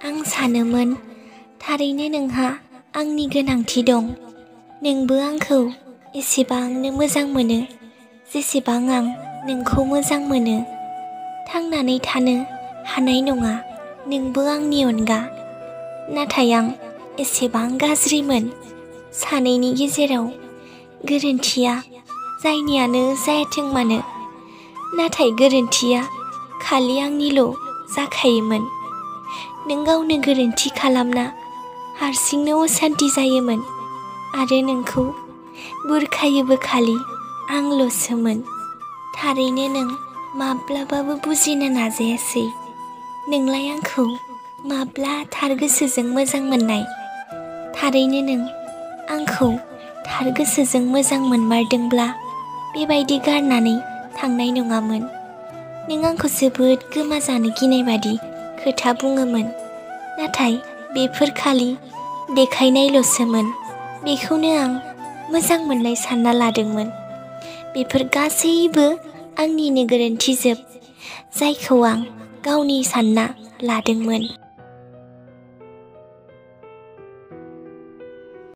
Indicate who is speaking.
Speaker 1: आं सानोमोन थारैनो नोंहा आंनि गोनांथि दं। नोंबो आंखौ एसेबांनो मोजां मोनो जेसेबां आं नोंखौ मोजां मोनो। थांनानै थानो हानाय नङा नोंबो आंनि अनगा। नाथाय आं एसेबां गाज्रिमोन। सानैनि गेजेराव गोरोन्थिया जायनियानो जायाथों मानो, नाथाय गोरोन्थिया खालि आंनिल' जाखायोमोन। नों गावनो गोरोन्थि खालामना हारसिंनो असान्ति जायोमोन आरो नोंखौ बुरखायोबो खालि आंल'सोमोन। थारैनो नों माब्लाबाबो बुजिनो नाजायासै। नोंलाय आंखौ माब्ला थार गोसोजों मोजां मोननाय? थारैनो नों आंखौ थार गोसोजों मोजां मोनमारदोंब्ला बेबायदि गारनानै थांनाय नङामोन। नों आंखौ जोबोद गोमाजानो गिनाय बादि खोथा बुङोमोन, नाथाय बेफोर खालि देखायनायल'सोमोन। बेखौनो आं मोजां मोननाय सानना लादोंमोन। बेफोर गासैबो आंनिनो गोरोन्थिजोब, जायखौ आं गावनि सानना लादोंमोन।